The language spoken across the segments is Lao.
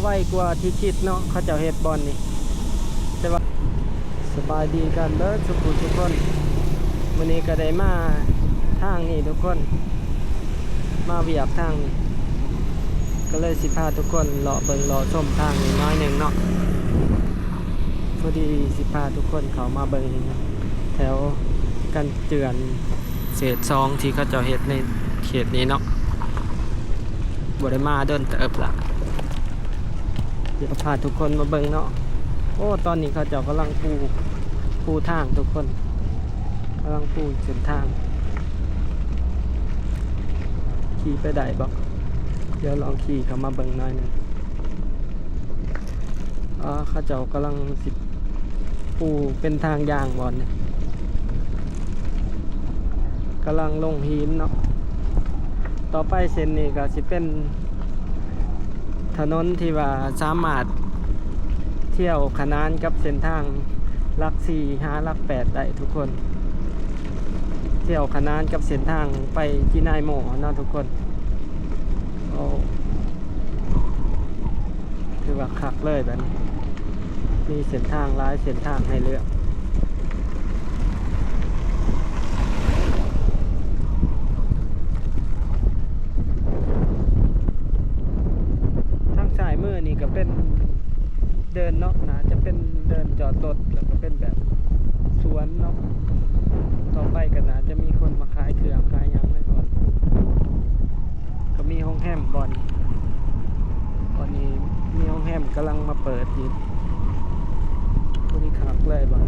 ໄວກວ່າທີ່ຄິດເນາະ ເຂົາເຈົ້າເຮັດບ່ອນນີ້ ແຕ່ວ່າ ສະບາຍດີກັນເບິດທຸກຜູ້ທຸກຄົນ. ມື້ນີ້ກໍໄດ້ມາທາງນີ້ທຸກຄົນ ມາວຽກທາງນີ້ ກໍເລີຍຊິພາທຸກຄົນເລາະເບິ່ງເລາະຊົມທາງນີ້ໜ້ອຍໜຶ່ງເນາະ. ພໍດີຊິພາທຸກຄົນເຂົ້າມາເບິ່ງແຖວກັນເຈື່ອນເຟສສອງ ທີ່ເຂົາເຈົ້າເຮັດໃນເຂດນີ້ເນາະ ບໍ່ໄດ້ມາດົນເຕີບລະ. ດຽວພາທຸກຄົນມາເບິ່ງເນາະ. ໂອ້ ຕອນນີ້ເຂົາເຈົ້າກຳລັງປູ ປູທາງທຸກຄົນ ກຳລັງປູເສັ້ນທາງ. ຂີ່ໄປໄດ້ບໍ່? ດຽວລອງຂີ່ເຂົ້າມາເບິ່ງໜ້ອຍໜຶ່ງ. ອ່າ ເຂົາເຈົ້າກຳລັງຊິປູເປັນທາງຍ່າງບ່ອນນີ້ ກຳລັງລົງຫີນເນາະ. ຕໍ່ໄປເສັ້ນນີ້ກໍຊິເປັນຖະໜົນທີ່ວ່າສາມາດທ່ຽວຂະໜານກັບເສັ້ນທາງຫຼັກສີ່ຫາຫຼັກແປດໄດ້ທຸກຄົນ ທ່ຽວຂະໜານກັບເສັ້ນທາງໄປຈີນາຍໂມເນາະທຸກຄົນ. ໂອ້ ຖືວ່າຄັກເລີຍບາດນີ້ ມີເສັ້ນທາງຫຼາຍເສັ້ນທາງໃຫ້ເລືອກ. ທາງຊ້າຍມືນີ້ກໍເປັນເດີ່ນເນາະ ໜ້າຈະເປັນເດີ່ນຈອດລົດ ແລ້ວກໍເປັນແບບສວນເນາະ. ຕໍ່ໄປກໍໜ້າຈະມີຄົນມາຂາຍເຄື່ອງຂາຍຫຍັງໃນບ່ອນ ກໍມີໂຮງແຮມບ່ອນ ຕອນນີ້ມີໂຮງແຮມກຳລັງມາເປີດຢູ່ ຜູ້ນີ້ຄັກເລີຍບ່ອນ.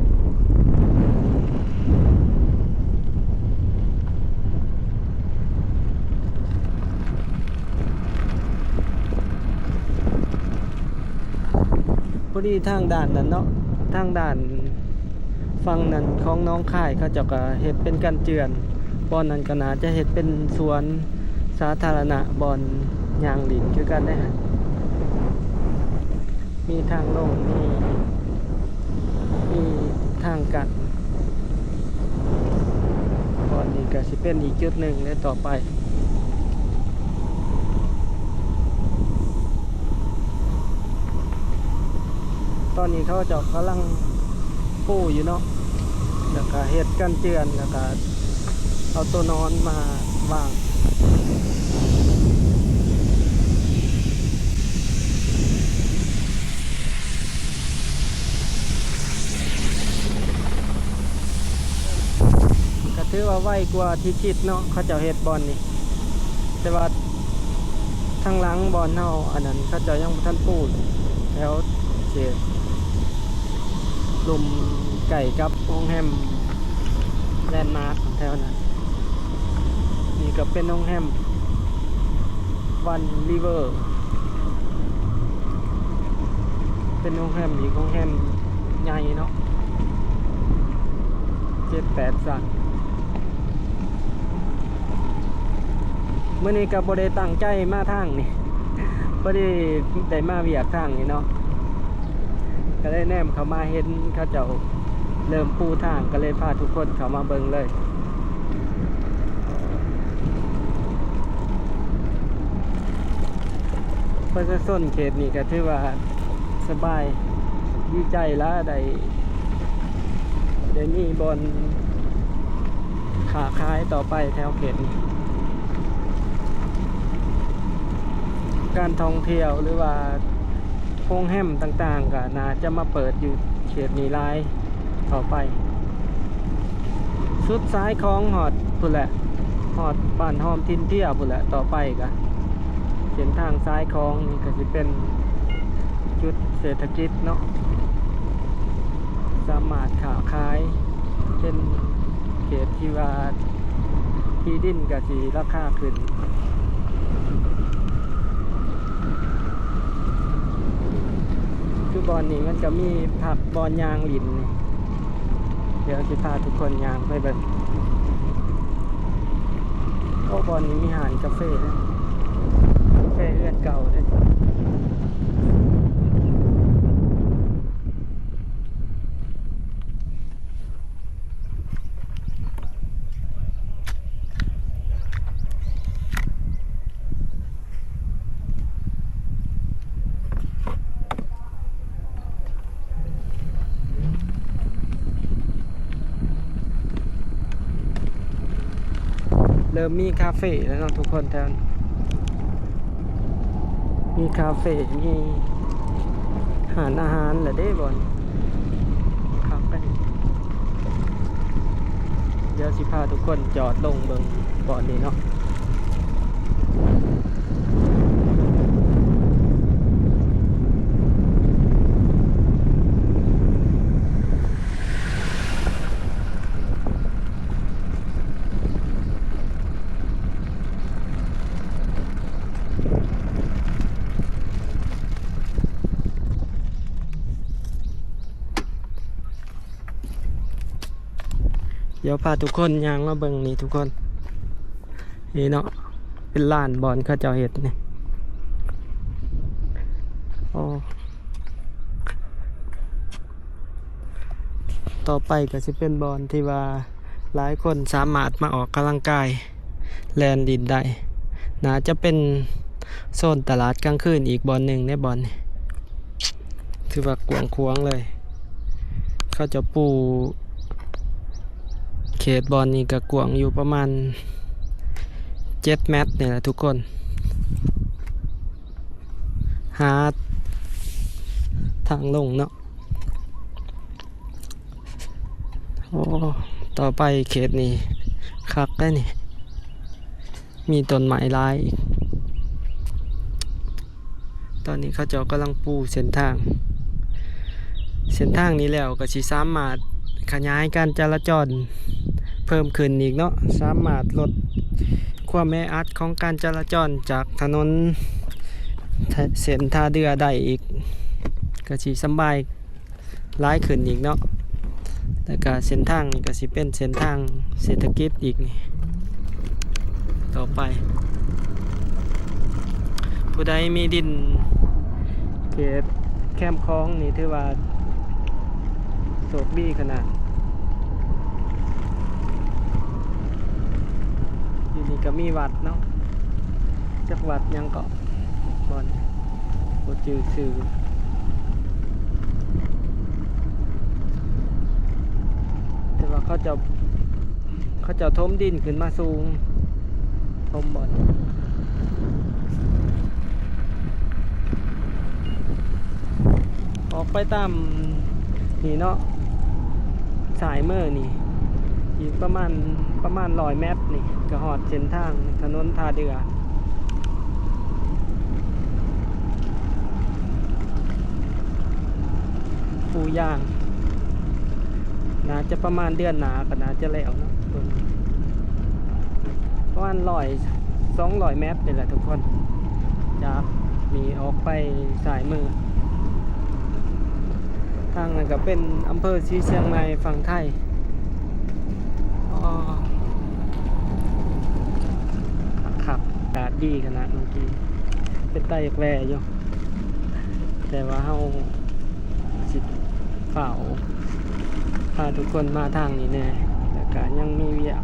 ພໍດີທາງດ້ານນັ້ນເນາະ ທາງດ້ານ ຝັ່ງນັ້ນຂອງໜອງຄາຍ ເຂົາເຈົ້າກໍເຮັດເປັນກັນເຈື່ອນ ບ່ອນນັ້ນກໍໜ້າຈະເຮັດເປັນສວນສາທາລະນະ ບ່ອນຍ່າງຫຼິ້ນຄືກັນເດ້. ມີທາງລົງ ມີ ມີທາງກັນ ບ່ອນນີ້ກໍຊິເປັນອີກຈຸດໜຶ່ງໃນຕໍ່ໄປ. ຕອນນີ້ເຂົາເຈົ້າກຳລັງປູຢູ່ເນາະ ແລ້ວກະເຮັດກັນເຈື່ອນ ແລ້ວກະເອົາໂຕນອນມາວາງ. ກໍຖືວ່າໄວກວ່າທີ່ຄິດເນາະ ເຂົາເຈົ້າເຮັດບ່ອນນີ້ ແຕ່ວ່າທາງຫຼັງບ່ອນເຮົາອັນນັ້ນ ເຂົາເຈົ້າຍັງບໍ່ທັນປູ ແຖວເຂດລຸ່ມໃກ້ກັບໂຮງແຮມແລນມາກແຖວນັ້ນ. ນີ້ກໍເປັນໂຮງແຮມວັນລິເວີ ເປັນໂຮງແຮມອີກໂຮງແຮມໃຫຍ່ເນາະ ເຈັດແປດຊັ້ນ. ມື້ນີ້ກໍບໍ່ໄດ້ຕັ້ງໃຈມາທາງນີ້ ພໍດີໄດ້ມາວຽກທາງນີ້ເນາະ ກໍເລີຍແນມເຂົ້າມາເຫັນເຂົາເຈົ້າເລີ່ມປູທາງ ກໍເລີຍພາທຸກຄົນເຂົ້າມາເບິ່ງເລີຍ. ປະຊາຊົນເຂດນີ້ກໍຖືວ່າສະບາຍ ດີໃຈຫຼາຍ ໄດ້ ໄດ້ມີບ່ອນຄ້າຂາຍຕໍ່ໄປແຖວເຂດນີ້. ການທ່ອງທ່ຽວ ຫຼືວ່າໂຮງແຮມຕ່າງໆ ກໍໜ້າຈະມາເປີດຢູ່ເຂດນີ້ຫຼາຍຕໍ່ໄປ. ສຸດສາຍຂອງຮອດພຸ້ນແຫຼະ ຮອດບ້ານຫອມຖິ່ນເພຍພຸ້ນແຫຼະ. ຕໍ່ໄປກໍເສັ້ນທາງສາຍຂອງນີ້ກໍຊິເປັນຈຸດເສດຖະກິດເນາະ ສາມາດຄ້າຂາຍ ເປັນເຂດທີ່ວ່າທີ່ດິນກໍຊິລາຄາຂຶ້ນ. ຄືບ່ອນນີ້ມັນກໍມີພັກບ່ອນຍ່າງຫຼິ້ນນີ້ ດຽວຊິພາທຸກຄົນຍ່າງໄປເບິ່ງ. ໂອ້ ບ່ອນນີ້ມີຮ້ານກາເຟເດ້ ກາເຟເຮືອນເກົ່າເດ້. ເລີ່ມມີຄາເຟແລ້ວເນາະທຸກຄົນ ແຖວນີ້ມີຄາເຟ ມີຮ້ານອາຫານແລ້ວເດ້ບ່ອນ ຄັກໄດ໋. ດຽວຊິພາທຸກຄົນຈອດລົງເບິ່ງບ່ອນນີ້ເນາະ. ດຽວພາທຸກຄົນຍ່າງມາເບິ່ງນີ້ທຸກຄົນ ນີ້ເນາະ ເປັນລານບ່ອນເຂົາເຈົ້າເຮັດນີ້ ໂອ້ ຕໍ່ໄປກໍຊິເປັນບ່ອນທີ່ວ່າຫຼາຍຄົນສາມາດມາອອກກຳລັງກາຍ ແລ່ນດິນໄດ້ ໜ້າຈະເປັນໂຊນຕະຫຼາດກາງຄືນອີກບ່ອນໜຶ່ງໃນບ່ອນນີ້ ຖືວ່າກວ້າງຂວາງເລີຍ. ເຂົາເຈົ້າປູເຂດບ່ອນນີ້ກໍກວ້າງຢູ່ປະມານເຈັດແມັດນີ້ແຫຼະທຸກຄົນ ຫາທາງລົງເນາະ. ໂອ້ ຕໍ່ໄປເຂດນີ້ຄັກໄດ໋ນີ້ ມີຕົ້ນໄມ້ຫຼາຍອີກ. ຕອນນີ້ເຂົາເຈົ້າກຳລັງປູເສັ້ນທາງ ເສັ້ນທາງນີ້ແລ້ວກໍຊິສາມາດຂະຫຍາຍການຈະລາຈອນເພີ່ມຂຶ້ນອີກເນາະ ສາມາດລົດຄວາມແອອັດຂອງການຈະລາຈອນຈາກຖະໜົນ ເສັ້ນທ່າເຮືອໄດ້ອີກ ກໍຊິສຳບາຍ ຫຼາຍຂຶ້ນອີກເນາະ ແລ້ວກະເສັ້ນທາງນີ້ກະຊິເປັນເສັ້ນທາງເສດຖະກິດອີກນີ້ ຕໍ່ໄປ ຜູ້ໃດມີດິນເຂດແຄມຂອງນີ້ຖືວ່າໂຊກດີຂະໜາດ. ຢູ່ນີ້ກະມີວັດເນາະ ຈັກວັດຫຍັງເກາະ ບ່ອນບໍ່ຈື່ຊື່ ແຕ່ວ່າເຂົາເຈົ້າ ເຂົາເຈົ້າຖົມດິນຂຶ້ນມາສູງ ຖົມບ່ອນ ອອກໄປຕາມນີ້ເນາະ ຊ້າຍມືນີ້ ອີກປະມານ ປະມານຮ້ອຍແມັດນີ້ ກະຮອດເສັ້ນທາງຖະໜົນທ່າເຮືອ ປູຢາງ ໜ້າຈະປະມານເດືອນໜ້າກໍໜ້າຈະແລ້ວເນາະ ເບິ່ງ ປະມານຮ້ອຍ ສອງຮ້ອຍແມັດນີ້ແຫຼະທຸກຄົນ ຈາກນີ້ອອກໄປຊ້າຍມື. ທາງນັ້ນກໍເປັນອຳເພີສີຊຽງໃໝ່ຝັ່ງໄທ. ອໍ ຄັກໆ ອາກາດດີຂະໜາດ ເມື່ອກີ້ເປັນຕາຢາກແວ່ຢູ່ ແຕ່ວ່າເຮົາຊິຟ້າວພາທຸກຄົນມາທາງນີ້ແດ່ ແລ້ວກະຍັງມີວຽກ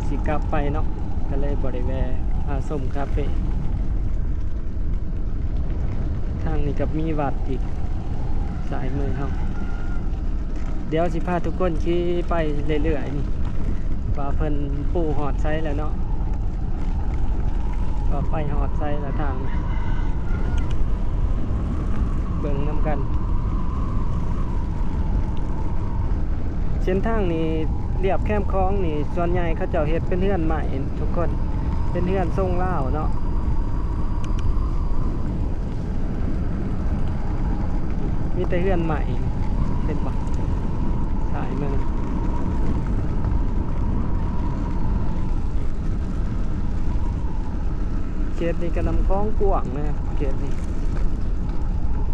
ຊິກັບໄປເນາະ ກໍເລີຍບໍ່ໄດ້ແວ່ ພາຊົມຄາເຟ. ທາງນີ້ກໍມີວັດອີກ ຊ້າຍມືເຮົາ. ດຽວຊິພາທຸກຄົນຂີ່ໄປເລື້ອຍໆ ນີ້ ວ່າເພິ່ນປູຮອດໃສແລ້ວເນາະ ວ່າໄປຮອດໃສແລ້ວທາງ ເບິ່ງນຳກັນ. ເສັ້ນທາງນີ້ ລຽບແຄມຂອງນີ້ ສ່ວນໃຫຍ່ເຂົາເຈົ້າເຮັດເປັນເຮືອນໄມ້ທຸກຄົນ ເປັນເຮືອນຊົງລາວເນາະ ມີແຕ່ເຮືອນໄມ້ ເຫັນບໍ່ ຖ່າຍເບິ່ງ. ເຂດນີ້ກໍນ້ຳຂອງກວ້າງນະ ເຂດນີ້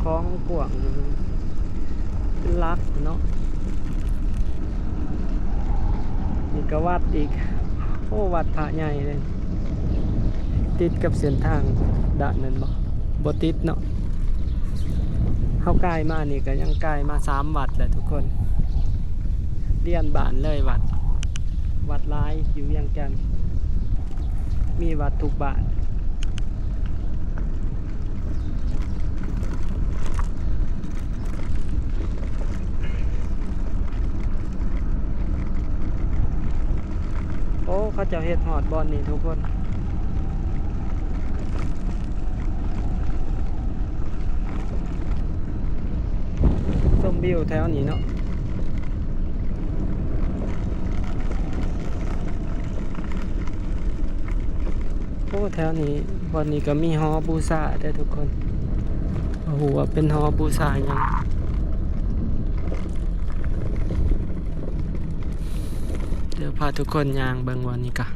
ຂອງກວ້າງເປັນຫຼັກເນາະ. ນີ້ກໍວັດອີກ ໂອ້ ວັດພະໃຫຍ່ເດ້ ຕິດກັບເສັ້ນທາງດ້ານນັ້ນບໍ່? ບໍ່ຕິດເນາະ. ເຮົາກາຍມານີ້ກໍຍັງກາຍມາສາມວັດແຫຼະທຸກຄົນ ລຽນບ້ານເລີຍວັດ ວັດຫຼາຍຢູ່ວຽງຈັນ ມີວັດທຸກບ້ານ. ເ ໂອ້ ເຂົາເຈົ້າເຮັດຮອດບ່ອນນີ້ທຸກຄົນ. ຊົມວິວແຖວນີ້ເນາະ. ໂອ້ ແຖວນີ້ ບ່ອນນີ້ກໍມີຫໍບູຊາເດີທຸກຄົນ. ບໍ່ຮູ້ວ່າເປັນຫໍບູຊາຫຍັງ. ດຽວພາທຸກຄົນຍ່າງເບິ່ງບ່ອນນີ້ກະ.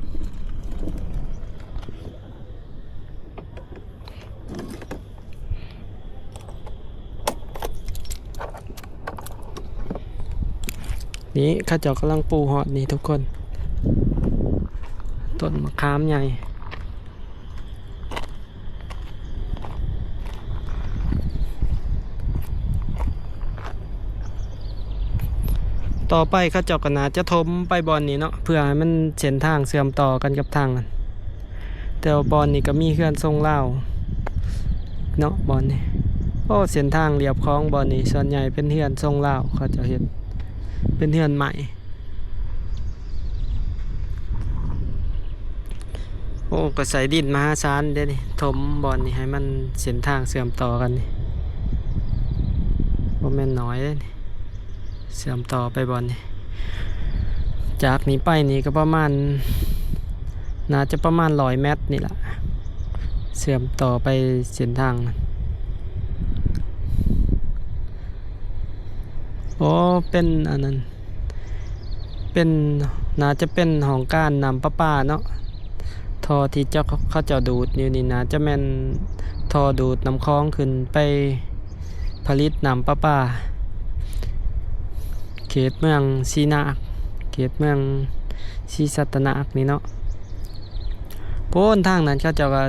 ນີ້ເຂົາເຈົ້າກຳລັງປູຮອດນີ້ທຸກຄົນ ຕົ້ນມະຂາມໃຫຍ່. ຕໍ່ໄປເຂົາເຈົ້າກໍໜ້າຈະຖົມໄປບ່ອນນີ້ເນາະ ເພື່ອໃຫ້ມັນເສັ້ນທາງເຊື່ອມຕໍ່ກັນກັບທາງນັ້ນ. ແຕ່ວ່າບ່ອນນີ້ກໍມີເຮືອນຊົງລາວເນາະ ບ່ອນນີ້. ໂອ້ ເສັ້ນທາງລຽບຂອງບ່ອນນີ້ສ່ວນໃຫຍ່ເປັນເຮືອນຊົງລາວ ເຂົາເຈົ້າເຮັດເປັນເຮືອນໄມ້. ໂອ້ ກໍໃສ່ດິນມະຫາສານເດ້ນີ້ ຖົມບ່ອນນີ້ໃຫ້ມັນເສັ້ນທາງເຊື່ອມຕໍ່ກັນນີ້ ບໍ່ແມ່ນໜ້ອຍເດ້ນີ້ ເຊື່ອມຕໍ່ໄປບ່ອນນີ້. ຈາກນີ້ໄປນີ້ກໍປະມານ ໜ້າຈະປະມານຮ້ອຍແມັດນີ້ລະ ເຊື່ອມຕໍ່ໄປເສັ້ນທາງນັ້ນ. ໂອ້ ເປັນອັນນັ້ນ ເປັນ ໜ້າຈະເປັນຫ້ອງການນ້ຳປະປາເນາະ. ທໍ່ທີ່ເຈົ້າ ເຂົາເຈົ້າດູດຢູ່ນີ້ ໜ້າຈະແມ່ນທໍ່ດູດນ້ຳຂອງຂຶ້ນໄປຜະລິດນ້ຳປະປາ ເຂດເມືອງສີນາກ ເຂດເມືອງສີສັດຕະນາກນີ້ເນາະ. ໂພນທາງນັ້ນເຂົາເຈົ້າກໍ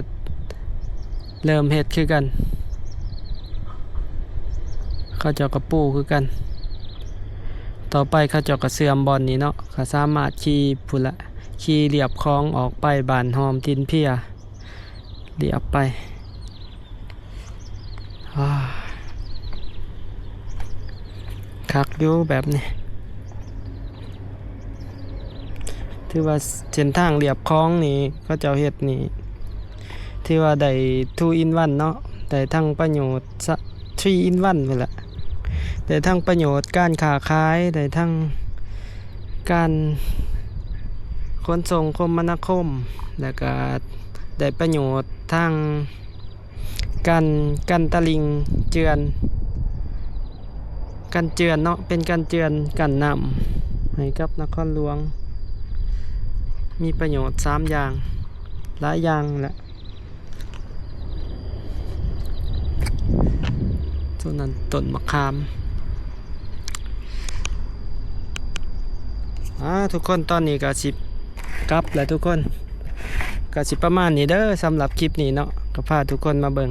ເລີ່ມເຮັດຄືກັນ ເຂົາເຈົ້າກໍປູຄືກັນ. ຕໍ່ໄປເຂົາເຈົ້າກໍເຊື່ອມບ່ອນນີ້ເນາະ ກໍສາມາດຂີ່ພຸ້ນລະ ຂີ່ລຽບຄອງອອກໄປບ້ານຫອມ ຖິ່ນເພຍ ລຽບໄປ. ອ້າ ຄັກຢູ່ແບບນີ້ ຖືວ່າເສັ້ນທາງລຽບຄອງນີ້ ເຂົາເຈົ້າເຮັດນີ້ ຖືວ່າໄດ້ທູອິນວັນເນາະ ໄດ້ທັງປະໂຫຍດ ທຣີອິນວັນພຸ້ນລະ ໄດ້ທັງປະໂຫຍດການຄ້າຂາຍ ໄດ້ທັງການຂົນສົ່ງຄົມມະນາຄົມ ແລ້ວກະໄດ້ປະໂຫຍດທາງ ກັນ ກັນຕະລິ່ງເຈື່ອນ ກັນເຈື່ອນເນາະ ເປັນກັນເຈື່ອນ ກັນນ້ຳໃຫ້ກັບນະຄອນຫຼວງ ມີປະໂຫຍດສາມຢ່າງ ຫຼາຍຢ່າງແຫຼະ. ໂຕນັ້ນຕົ້ນມະຂາມ. ອ່າ ທຸກຄົນ ຕອນນີ້ກໍຊິກັບແລ້ວທຸກຄົນ ກໍຊິປະມານນີ້ເດີ ສຳລັບຄລິບນີ້ເນາະ ກໍພາທຸກຄົນມາເບິ່ງ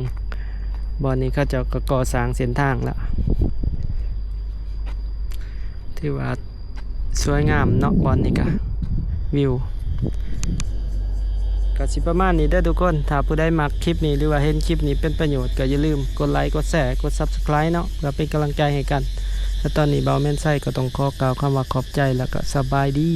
ບ່ອນນີ້ເຂົາເຈົ້າກໍກໍ່ສ້າງເສັ້ນທາງແລ້ວ ຖືວ່າ ສວຍງາມເນາະ ບ່ອນນີ້ກະ ວິວ ກະຊິປະມານນີ້ເດີທຸກຄົນ. ຖ້າຜູ້ໃດມັກຄລິບນີ້ ຫຼືວ່າເຫັນຄລິບນີ້ເປັນປະໂຫຍດ ກໍຢ່າລືມກົດໄລ ກົດແຊ ກົດ Subscribe ເນາະ ເພື່ອເປັນກຳລັງໃຈໃຫ້ກັນ. ແລະ ຕອນນີ້ບ່າວແມ່ນໄຊກໍຕ້ອງຂໍກ່າວຄຳວ່າຂອບໃຈ ແລ້ວກໍສະບາຍດີ.